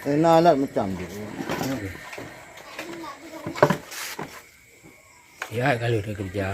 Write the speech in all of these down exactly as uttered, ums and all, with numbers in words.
Eh, na alat macam tu. Ya, kalau dia kerja.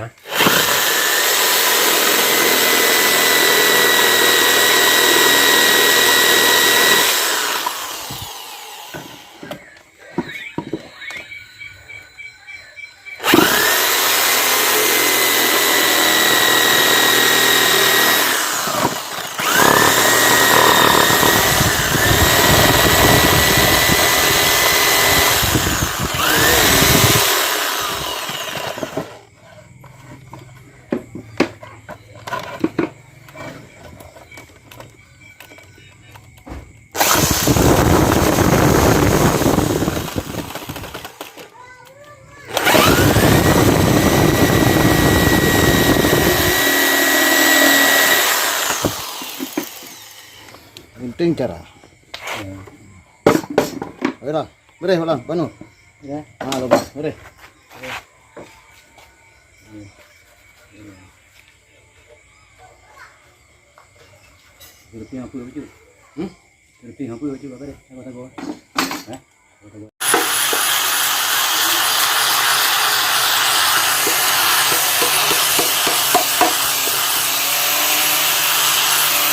Penting cara. Oke dah. Beri ulang, penuh. Ya. Ha, lubang. Beri. Berarti apa bacut? Hmm? Berarti apa bacut, apa deh? Apa tahu? Hah? Apa tahu?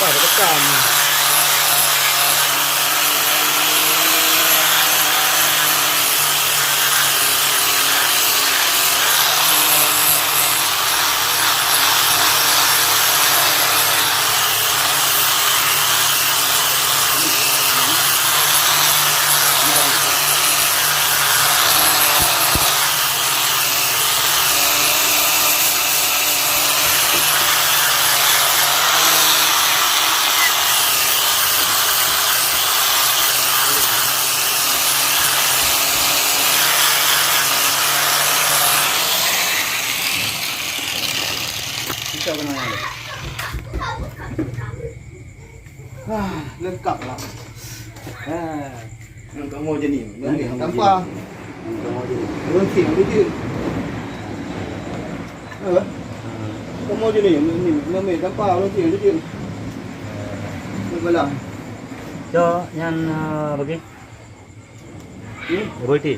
Wah, ada bekam. Ah, lengkap lah. Ah. Nang kamoe je ni, nang kamoe je ni. Tanpa. Nang kamoe je ni. Runcing je. Eh? Kamoe je ni, ni, ni, tanpa runcing je. Ni balah. Cok, nyan, ah, bagi. Hmm? Berhenti.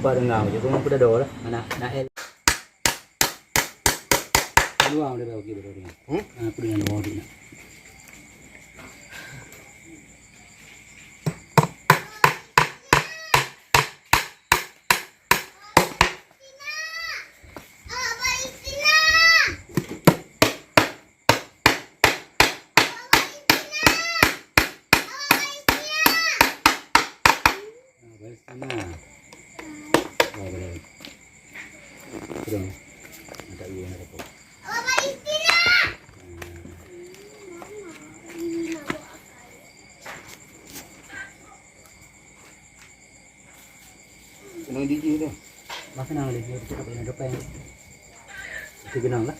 Pak dengar je, kamu pun dah doa lah. Mana, nak el. Luar dia bagi baru dia. Hmm? Ah, aku dengan luar dia. Ah, baris tengah. Oh, boleh. Terus. Angkat dulu, angkat dulu. Kenang gigi tu. Bah, kenang lagi, kita tak payah depan. Itu kenang lah.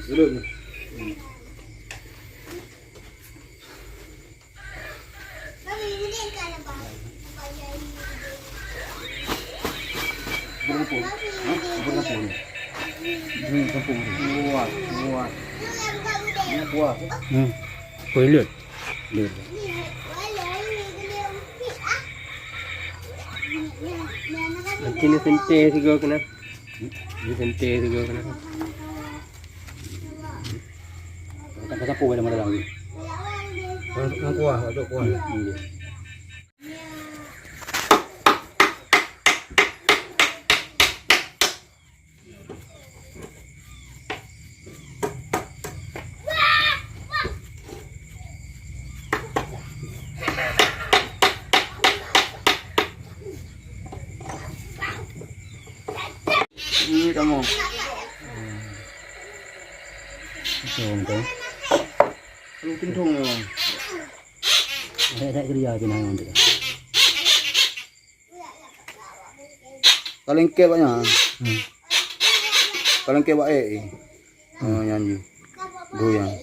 Dulu ni. Berapa? Hah? Berapa ni? Ini kampung ni. Kuat, kuat. Ini kuat. Hmm. Kuat. Lut. Nanti ni sentai juga kena. Ni sentai juga kena. Tak ada sapu ada malam lagi. Yang kuah, ada kuah. Hmm. Ini kamu. Itu orang tu. Lu pintung ni, Bang. Ada, ada kerja je nah, orang tu. Kalengkep banyak. Hmm. Kalengkep baik. Oh, nyan je. Goyang.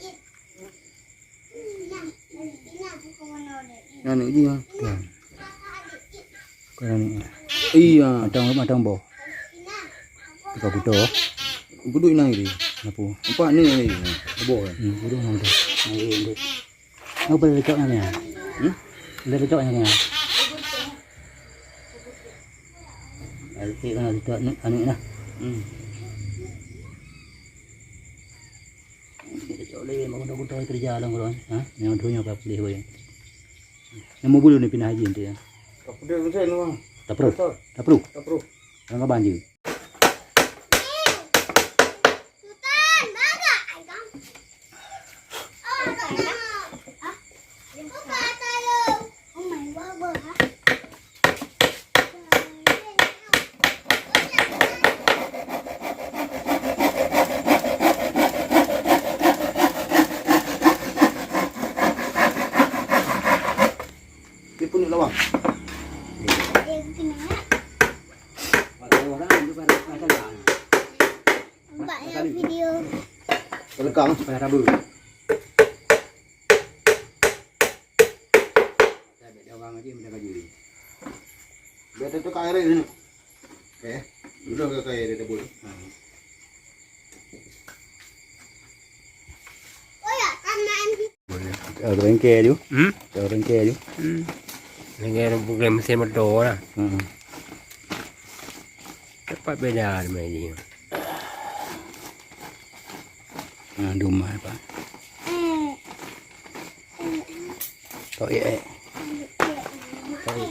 Nyan je, ha. Kan. Kan ni. Iya. Matang, matang boh. Tukar kuto. Kudu inai dia. Apa? Empat ni, ni. Boh. Hmm, kudu nang tu. Nang tu. Apa boleh lecok nyan ni? Hmm? Boleh lecok nyan ni? Ada cek kan, ada cek ni, anu ni lah. Hmm. Lecok lagi, bangun aku tahu kerja dalam orang. Ha? Yang dulunya apa boleh boleh. Yang mau bulu ni pindah haji nanti ya. Tak perlu, tak perlu. Tak perlu. Tak perlu. Orang kaban je. Dia pun nak lawan. Nampak ya video. Lekang payah tabu. Saya bek dawang aja, mudah baju ni. Biar tu, tu kat air ni. Okey. Dulu ke kat air dia tabu. Ha. Oh ya, kan main. Ah, rengke ju. Hmm? Ah, rengke ju. Hmm. Rengke bukan mesin motor lah. Hmm. Cepat beda main ni. Ah, dum apa? Kau eh. Kau eh.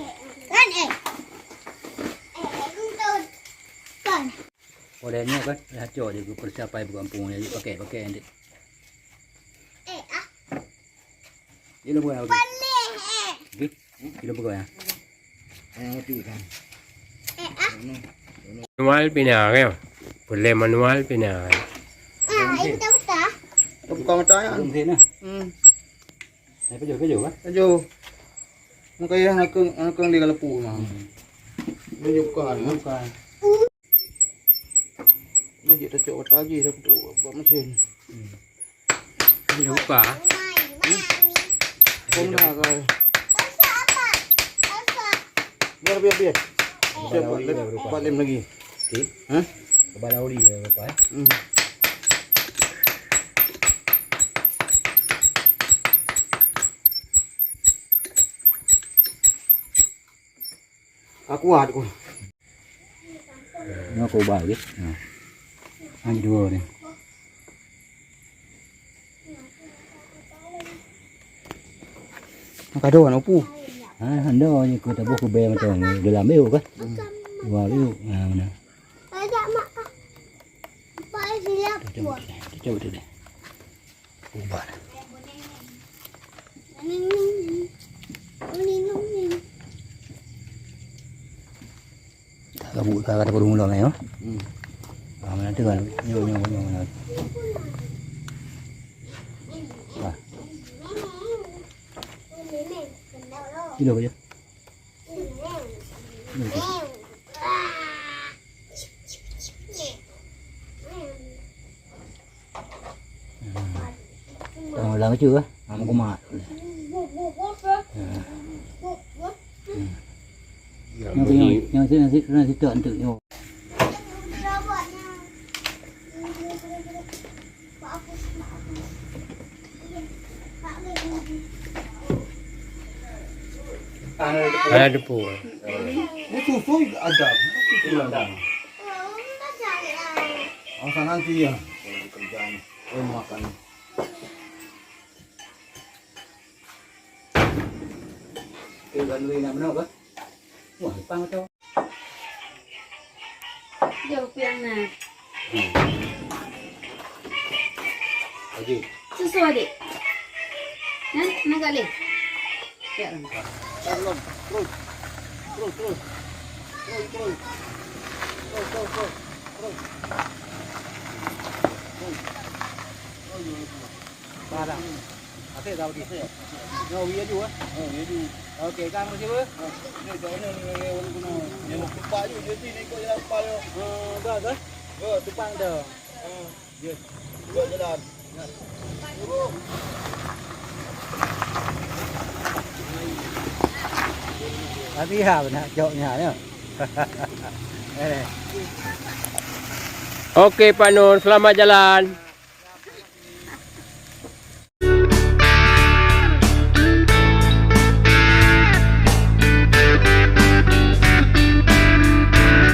Kan. Oh, dah nyoe kan, dah cok dia ke persiapan buka kampung ni, pakai, pakai nanti. Eh, ah. Dia dah buat apa? Boleh, eh. Okey. Dia dah buka ya. Yang mati kan. Eh, ah. Manual pina kan? Boleh manual pina. Ah, ini betul-betul. Kau buka mata ya. Belum sih nah. Hmm. Hai, keju, keju, kan? Keju. Muka ya, nak keng, nak keng di kalepu mah. Hmm. Dia buka, buka. Dia je tacok watak je, dah betul buat mesin. Hmm. Dia buka. Hmm? Kau dah kau. Biar, biar, biar. Siap buat lem, buat lem lagi. Okey. Hah? Kepala oli dia, Bapak, eh? Hmm. Aku kuat, aku. Ni aku ubah lagi. Ha. Hanya dua ni. Kado kan upu. Ha, hando ni ku tabuh ku bèe mantong. Dalam yuk kan? Dua yuk. Ha, mana? Ada mak. Pak silap. Cuba, cuba tu deh. Ubah. Tak kabu ka kata burung ulang ya. Hmm. Ah, mana tu kan? Nyo, nyo, nyo, nyo. Wah. Kilo je. Nyo, nyo. Dah baca, eh? Ha, meukumat. Ya. Hmm. Nyang tu, nyang, nyang tu, nyang situ, nyang situ, nyang tu. Ada debu. Ini susu ada. Susu ada. Oh, sana nanti ya. Kerjaan. Oh, makan. Oke, bukan duit nak menok ke? Wah, ipang tu. Jauh piang na. Hmm. Lagi. Susu adik. Nah, nak kali. Ya. Terus, terus. Terus, terus. Terus, terus. Terus, terus, terus. Terus. Terus. Barang. Até dah bagi. Nyoe wie aju, eh? Oh, wie aju. Okey, kang masih apa? Oh, ni dah ni, ni, ni, ni, ni. Yang nak tempat aju, dia sini ikut jalan tempat dia. Ah, dah, dah. Oh, tumpang dah. Ah, yes. Ikut jalan. Tapi ya, nak jawabnya, ya. Eh. Okey, Pak Nun, selamat jalan.